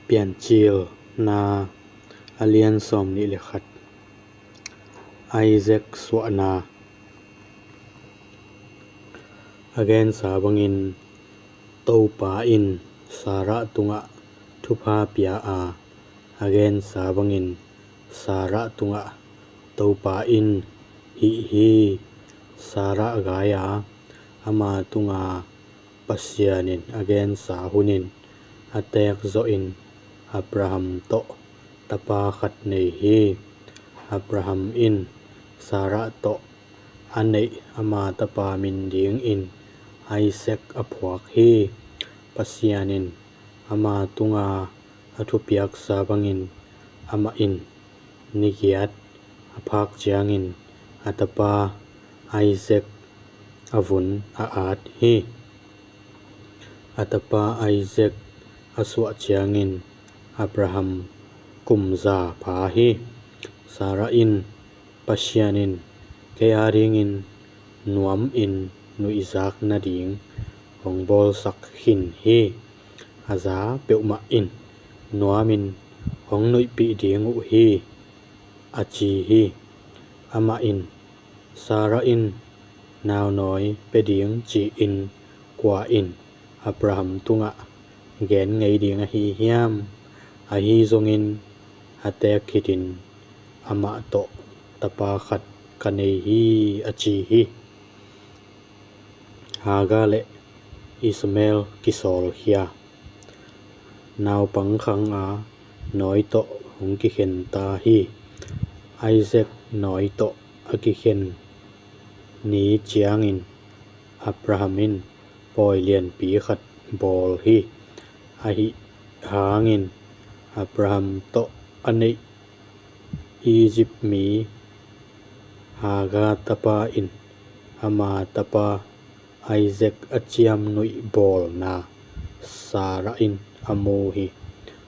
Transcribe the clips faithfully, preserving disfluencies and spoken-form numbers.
Piancilna a lian sawmnih le khat. Isaac suahna. A gensa bangin Topa in Sarah tungah thupha pia a, a gensa bangin Sarah tungah Topa in hih hi. Sarah gai a, ama tunga Pasian in a gensa hunin a teek zawhin Abraham tawh tapa khat nei hi. Abraham in Sarah tawh a neih ama tapa min dingin Isaac a phuak hi. Pasian in ama tunga a thupiaksa bangin amah in ni giat a phak ciangin a tapa Isaac a vun a at hi. A tapa Isaac a suah ciangin Abraham kum za pha hi. Sarah in, Pasian in kei adingin nuamin nuihzak nading hong bawlsak khin hi. A za peuhmah in nuamin hong nuihpih ding uh hi, a ci hi. Amah in, Sarah in naunawi pia ding ci-in kua in Abraham tungah gen ngei ding ahi hiam? Ahi zongin a teek khitin amah tawh tapa khat ka nei hi, a ci hi. Hagar le Ishmael kisawlkhia. Naupang khang a nawi tawh hong kikhen ta hi. Isaac nawi tawh a kikhen ni ciangin Abraham in pawi lianpi khat bawl hi. Ahi hangin Abraham tawh a neih Egypt mi Hagar tapa in ama tapa Isaac a ciamnuih bawlna Sarah in a mu hi.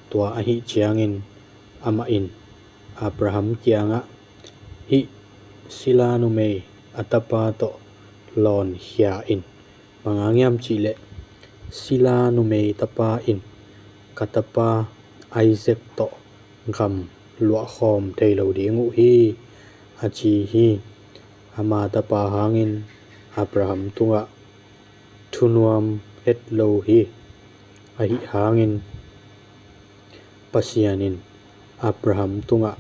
Tua ahi ciangin amah in Abraham kiangah, hih sila numei a tapa tawh lawnkhia in. Bang hang hiam cihleh sila numei tapa in ka tapa Isaac tawh gam luahkhawm thei lo ding uh hi, a ci hi. Ama tapa hangin Abraham tungah thunuam het lo hi. Ahi hangin Pasian in Abraham tungah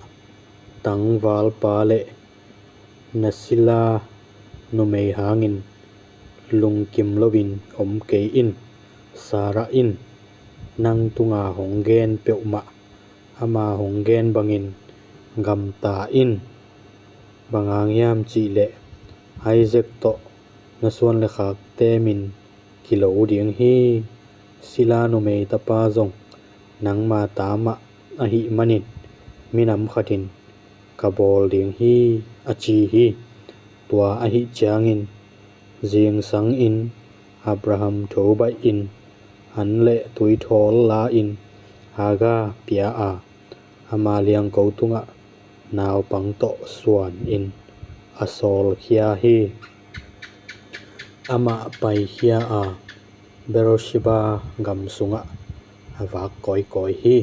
tangvalpa le na sila numei hangin lungkim loin om kei in. Sarah in nang tunga hong gen peuhmah ama hong gen bangin gamta in. Bang hang hiam cihleh Isaac tawh na suan le khakte min kilo ding hi. Sila numei tapa zong nangma ta mah ahih manin minam khatin ka bawl ding hi, a ci hi. Tua ahi ciangin zingsangin Abraham tho baihin an le tuithawl la-in Hagar pia a, ama liangko tungah naupang tawh suanin a sawlkhia hi. Amah paikhia a, Beersheba gam sungah a vak kawikawi hi.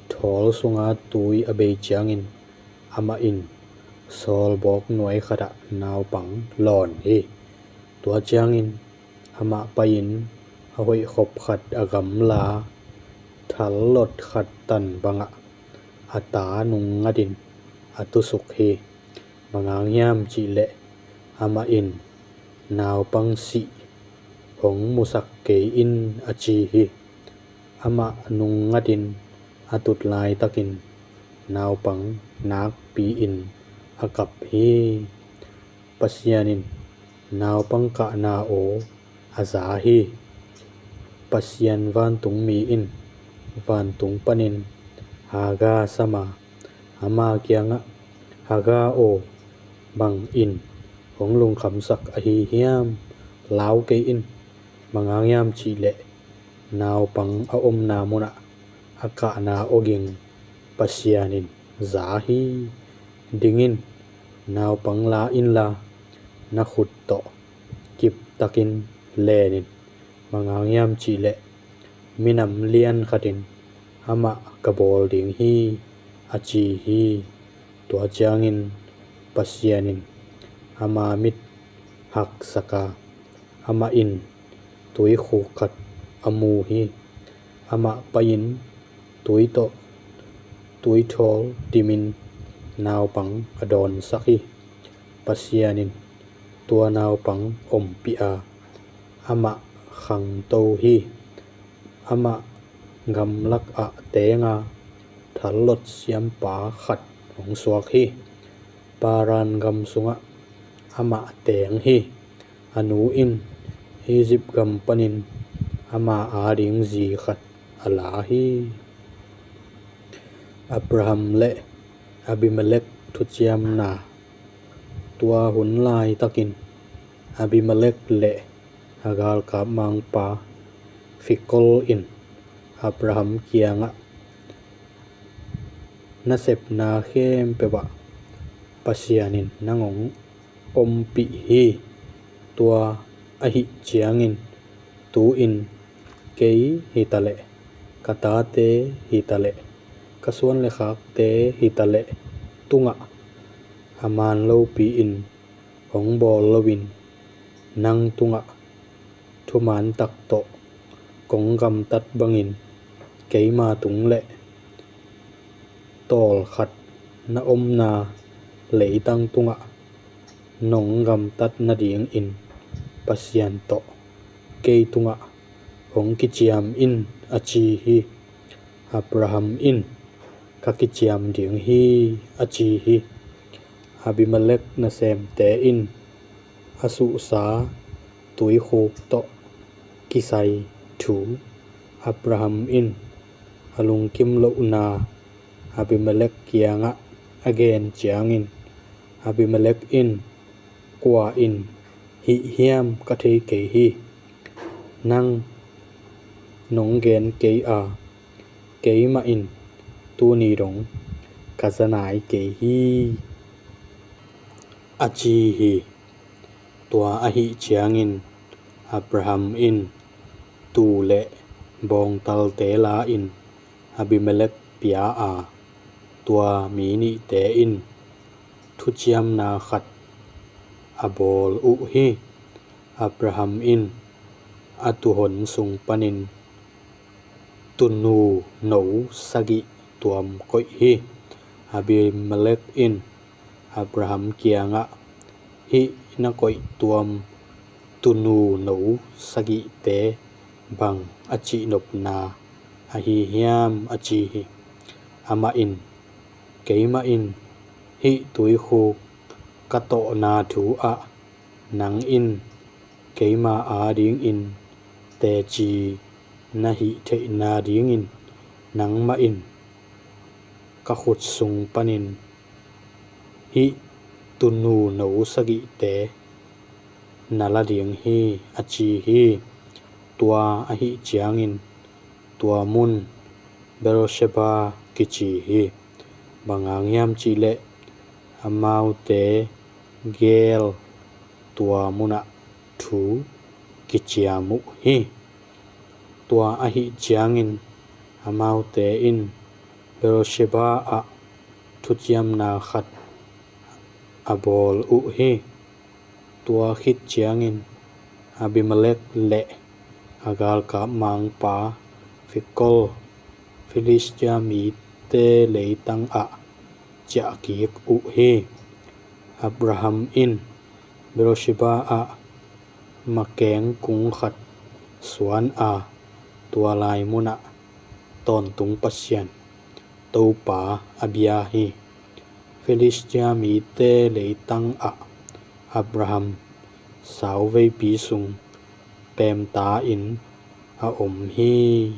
Thawl sunga tui a bei ciangin amah in sawlbawk nuai khatah naupang lawn hi. Tua ciangin amah pai-in a hoihkhop khat a gamla, thallot khat tan bangah a ta nungngatin a tusuk hi. Bang hang hiam cihleh amah in naupang sih hong musak kei in, a ci hi. Amah nungngatin a tut laitakin naupang nakpi-in a kap hi. Pasian in naupang kahna aw a za hi. Pasian vantungmi in vantung panin Hagar sam a, ama kiangah, Hagar aw, bang in hong lungkhamsak ahi hiam? Lau kei in. Bang hang hiam cihleh naupang a omna munah a kahna awging Pasian in za hi. Ding in, naupang la inla na khut tawh kiptakin len in. Bang hang hiam cihleh minam lian khatin amah ka bawl ding hi, a ci hi. Tua ciangin Pasian in ama mit haksak a, amah in tuikhuk khat a mu hi. Amah pai-in tui tawh tuithawl timin naupang a dawnsak hi. Pasian in tua naupang ompih a, amah khangto hi. Amah gamlak ah teng a, thallot siampa khat hong suak hi. Paran gam sungah amah teng hi. A nu in Egypt gam panin ama ading zi khat a la hi. Abraham le Abimelek thuciamna. Tua hun laitakin Abimelek le a galkap mangpa Fikol in Abraham kiangah, "Na sepna khempeuh ah Pasian in nang hong ompih hi. Tua ahih ciangin tu-in kei hitaleh, ka tate hitaleh, ka suan le khakte hitaleh tungah a man lopi-in hong bawl loin, nang tungah thuman tak tawh kong gamtat bangin keima tung le tawlkhat na omna leitang tungah nong gamtat nadingin Pasian tawh kei tungah hong kiciam in," a ci hi. Abraham in, "Ka kiciam ding hi," a ci hi. Abimelek nasemte in a suhsa tuikhuk tawh kisai thu Abraham in a lungkim lohna Abimelek kiangah a gen ciangin, Abimelek in, "Kua in hih hiam ka thei kei hi. Nang nong gen kei a, keimah in tuni dong ka za nai kei hi," a ci hi. Tua ahih ciangin Abraham in tuu le bawngtalte la-in Abimelek pia a, tua mi nihte in thuciamna khat a bawl uh hi. Abraham in a tuuhon sung panin tuununo sagih tuam koih hi. Abimelek in Abraham kiangah, "Hih na koih tuam tuununo sagihte bang a cihnopna ahi hiam?" a ci hi. Amah in, "Keimah in hih tuikhuk ka tawhna thu ah nang in keima adingin teci na hih theihna dingin nangmah in ka khut sung panin hih tuununo sagihte na la ding hi," a ci hi. Tua ahih ciangin tua mun Beersheba kici hi. Bang hang hiam cih leh amaute gel tua munah thu kiciam uh hi. Tua ahih ciangin amaute in Beersheba ah thuciamna khat a bawl uh hi. Tua khit ciangin Abimelek le a galkap mangpa Fikol Filistia mite leitang ah ciah kik uh hi. Abraham in Beersheba ah makeng kung khat suan a, tua lai munah Tawntung Pasian, Topa a bia hi. Filistia mite leitang ah Abraham sauveipi sung pemta-in a om hi.